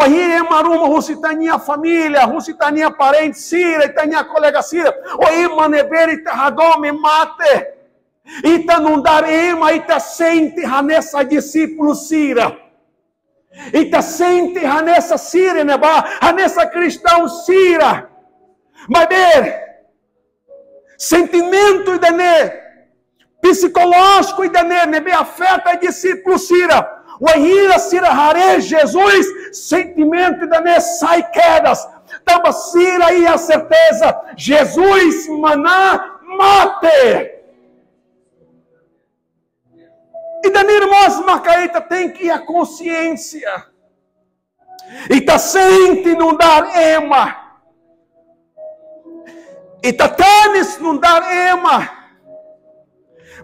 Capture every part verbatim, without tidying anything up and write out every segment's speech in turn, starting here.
Wainhira ema ruma husi ita-nia família, husi ita-nia parente sira, ita-nia kolega sira, ou ema ne'ebé ita hadomi mate, ita nu'udar ema, ita sente hanesan dixípulu sira. Ita sente hanesan sira ne'ebá, hanesan kristaun sira. Maibé, sentimentu ida-ne'e, psikolójiku ida-ne'e, ne'ebé afeta dixípulu sira. Wainhira sira haree Jesus, sentimentu ida-ne'e sai kedas. Tanba sira iha serteza, Jesus manán mate. Ida-ne'e mós maka ita tenke iha konsiénsia. Ita sente nu'udar ema. Ita tanis nu'udar ema.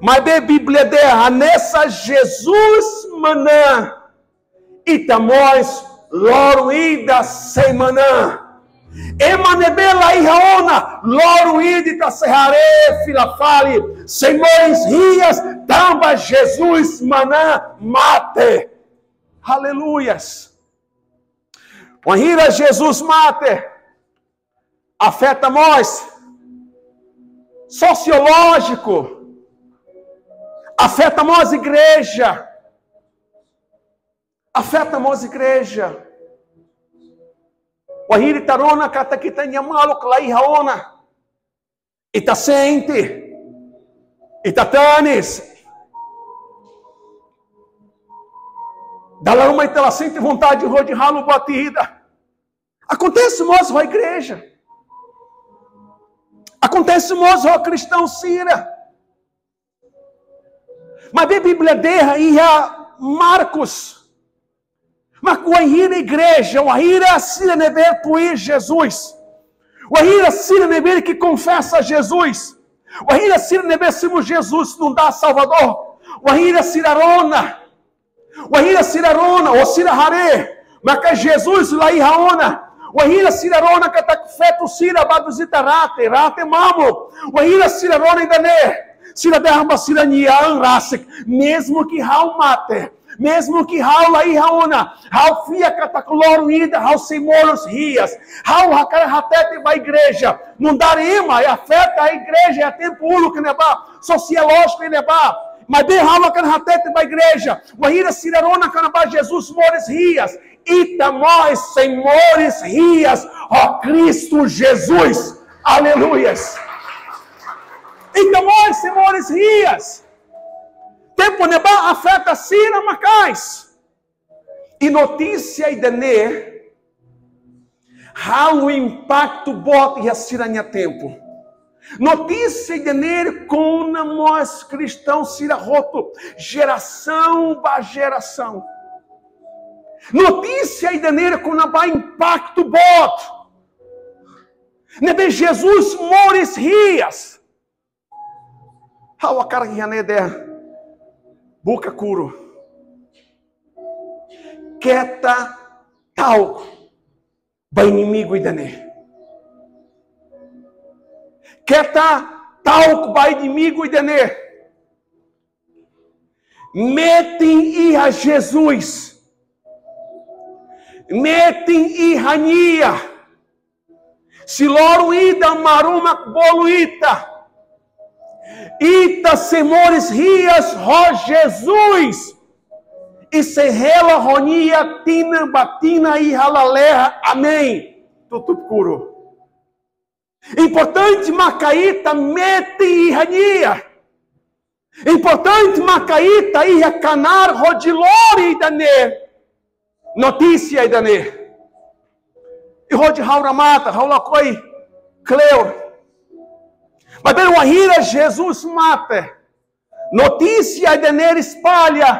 Maibé Bíblia dehan hanesan Jesus manán, ita mós loron ida sei manán. Ema ne'ebé la iha ona, loron ida ita sei haree fila fali, sei moris hi'as, tanba Jesus manán mate. Aleluias. Wainhira Jesus mate, afeta mós sosiolójiku, afeta mós igreja, afeta mós igreja. Wainhira ita rona katak ita-nia maluk la iha ona, ita sente, ita tanis. Dala ruma ita la sente vontade hodi halo buat ida. Akontese mós ho igreja. Akontese mós ho kristaun sira. Maibé Bíblia dehan iha Marcos, mak wainhira igreja, wainhira sira ne'ebé tuir Jesus, wainhira sira ne'ebé ke konfesa Jesus, wainhira sira ne'ebé simu Jesus nu'udar Salvadór, wainhira sira rona, wainhira sira rona, ou sira haree maka Jesus la iha ona, wainhira sira rona katak feto sira bá vizita rate, rate mamuk, wainhira sira rona ida-ne'e, sira dehan ba sira-nia an rasik: Mezmu ke ha'u mate, mezmu ke ha'u la iha ona, ha'u fiar katak loron ida ha'u sei moris hi'as. Ha'u hakarak hatete ba igreja, nu'udar ema, afeta igreja iha tempu uluk ne'ebá, sosiolójiku ne'ebá. Maibé ha'u hakarak hatete ba igreja, wainhira sira rona kona-ba Jesus moris hi'as, ita mós sei moris hi'as ho Kristu Jesus. Aleluias. Ita mós sei moris hi'as. Tempu ne'ebá afeta sira maka'as. I notísia ida-ne'e halo impaktu boot iha sira-nia tempu. Notísia ida-ne'e kona mós kristaun sira hotu, jerasaun ba jerasaun. Notísia ida-ne'e kona-ba impaktu boot, ne'ebé Jesus moris hi'as. Ha'u hakarak iha ne'e dehan: Buka kuru. Keta ta'uk ba inimigu ida-ne'e. Keta ta'uk ba inimigu ida-ne'e. Metin iha Jesus. Metin iha Nia. Se loron ida Maromak bolu ita, ita sei moris hi'as ho Jesus, i sei hela ho Nia tinan ba tinan iha lalehan. Amen. Tutup kuru. Importante maka ita metin iha Nia. Importante maka ita iha knaar hodi lori ida-ne'e, notísia ida-ne'e. I hodi ha'u remata, ha'u lakohi kleur. Maibé wainhira Jesus mate, notísia ida-ne'e espalla.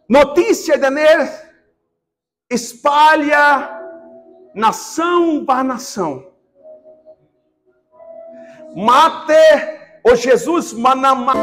Notísia ida-ne'e espalla nasaun ba nasaun. Mate, ou Jesus manán ma-